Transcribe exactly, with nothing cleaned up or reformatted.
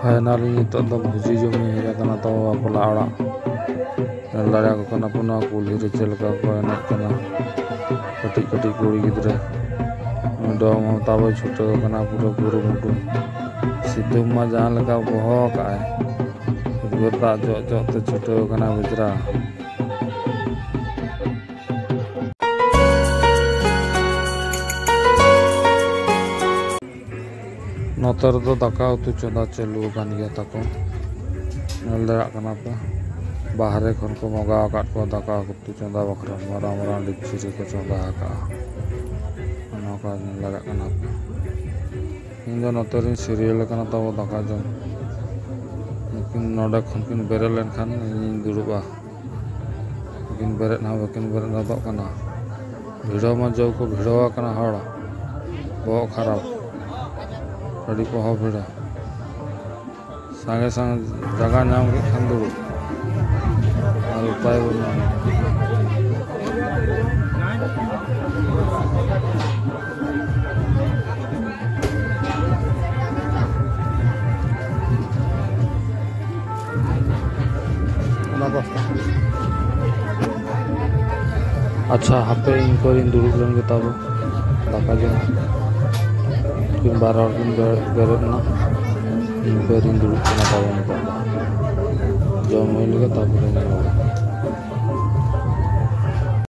Final ᱱᱤᱛᱚᱜ ᱫᱚ ᱵᱷᱩᱡᱤ ᱡᱚᱢ ᱤᱧ ᱦᱮᱡ ᱟᱠᱟᱱᱟ ᱛᱟᱵᱚ ᱵᱟᱯᱞᱟ ᱚᱲᱟᱜ᱾ ᱧᱮᱞ ᱫᱟᱲᱮᱭᱟᱠᱚ ᱠᱟᱱᱟ ᱯᱮ ᱱᱚᱣᱟ ᱠᱩᱞᱦᱤ ᱨᱮ ᱪᱮᱫ ᱞᱮᱠᱟ ᱠᱚ ᱮᱱᱮᱡ ᱠᱟᱱᱟ ᱠᱟᱹᱴᱤᱡ ᱠᱟᱹᱴᱤᱡ ᱠᱩᱲᱤ ᱜᱤᱫᱽᱨᱟᱹ᱾ ᱩᱱᱤ ᱫᱚ ᱢᱚᱢᱚᱛᱟ ᱵᱟᱭ ᱪᱷᱩᱴᱟᱹᱣ ᱟᱠᱟᱱᱟ ᱯᱩᱨᱟᱹ ᱠᱩᱨᱩᱢᱩᱴᱩ᱾ ᱥᱤᱛᱩᱝ ᱢᱟ ᱡᱟᱦᱟᱸ ᱞᱮᱠᱟ ᱵᱚᱦᱚ ᱟᱠᱟᱫᱼᱟᱭ, ᱩᱫᱽᱜᱟᱹᱨ ᱫᱟᱜ ᱡᱚᱜ ᱡᱚᱜ ᱛᱮ ᱪᱷᱩᱴᱟᱹᱣ ᱟᱠᱟᱱᱟ ᱵᱮᱡᱽᱨᱟ᱾ ᱱᱚᱛᱮ ᱨᱮᱫᱚ ᱫᱟᱠᱟ ᱩᱛᱩ ᱪᱚᱸᱫᱟ ᱪᱟᱹᱞᱩ ᱟᱠᱟᱱ ᱜᱮᱭᱟ ᱛᱟᱠᱚ, ᱧᱮᱞ ᱫᱟᱲᱮᱭᱟᱜ ᱠᱟᱱᱟ ᱯᱮ᱾ ᱵᱟᱦᱨᱮ ᱠᱷᱚᱱ ᱠᱚ ᱢᱟᱜᱟᱣ ᱟᱠᱟᱫ ᱠᱚᱣᱟ ᱫᱟᱠᱟ ᱩᱛᱩ ᱪᱚᱸᱫᱟ ᱵᱟᱠᱷᱨᱟ, ᱢᱟᱨᱟᱝ ᱢᱟᱨᱟᱝ ᱰᱮᱠᱪᱤ ᱨᱮᱠᱚ ᱪᱚᱸᱫᱟ ᱟᱠᱟᱫᱼᱟ᱾ ᱚᱱᱟ ᱠᱚ ᱧᱮᱞ ᱫᱟᱲᱮᱭᱟᱜ ᱠᱟᱱᱟ ᱯᱮ᱾ ᱤᱧ ᱫᱚ ᱱᱚᱛᱮ ᱨᱤᱧ ᱥᱤᱨᱤᱭᱟᱞ ᱟᱠᱟᱱᱟ ᱛᱟᱵᱚ ᱫᱟᱠᱟ ᱡᱚᱢ᱾ ᱩᱱᱠᱤᱱ ᱱᱚᱰᱮ ᱠᱷᱚᱱ ᱠᱤᱱ ᱵᱮᱨᱮᱫ ᱞᱮᱱᱠᱷᱟᱱ ᱤᱧᱤᱧ ᱫᱩᱲᱩᱵᱼᱟ᱾ ᱵᱟᱹᱠᱤᱱ ᱵᱮᱨᱮᱫ ᱦᱚᱸ ᱵᱟᱹᱠᱤᱱ ᱵᱮᱨᱮᱫ ᱦᱚᱫᱚᱜ ᱠᱟᱱᱟ᱾ ᱵᱷᱤᱲᱟᱹᱣ ᱢᱟ ᱡᱚ ᱠᱚ ᱵᱷᱤᱲᱟᱹᱣ ᱟᱠᱟᱱᱟ ᱦᱚᱲ, ᱵᱚᱦᱚᱜ ᱠᱷᱟᱨᱟᱯ, ᱟᱹᱰᱤ ᱯᱚᱦᱚ ᱵᱷᱤᱲᱟᱹ᱾ ᱥᱟᱸᱜᱮ ᱥᱟᱸᱜᱮ ᱡᱟᱭᱜᱟ ᱧᱟᱢ ᱠᱮᱫ ᱠᱷᱟᱱ ᱫᱩᱲᱩᱵ, ᱟᱨ ᱩᱯᱟᱭ ᱵᱟᱹᱱᱩᱜᱼᱟ᱾ ᱚᱱᱟ ᱯᱟᱥᱴᱟ᱾ ᱟᱪᱪᱷᱟ, ᱦᱟᱯᱮ ᱤᱧ ᱯᱚᱨᱤᱧ ᱫᱩᱲᱩᱵ ᱞᱮᱱ ᱜᱮ ᱛᱟᱵᱚ᱾ ᱫᱟᱠᱟ ᱡᱚᱢ᱾ ᱩᱱᱠᱤᱱ ᱵᱟᱨ ᱦᱚᱲ ᱠᱤᱱ ᱵᱮ-, ᱵᱮᱨᱮᱫ ᱮᱱᱟ᱾ ᱤᱧ ᱯᱚᱨᱤᱧ ᱫᱩᱲᱩᱵ ᱠᱟᱱᱟ ᱛᱟᱵᱚ ᱱᱤᱛᱚᱜ ᱫᱚ᱾ ᱡᱚᱢ ᱦᱩᱭ ᱞᱮᱜᱮ, ᱛᱟᱯᱚᱨᱮ ᱧᱮᱞ ᱟᱵᱚ᱾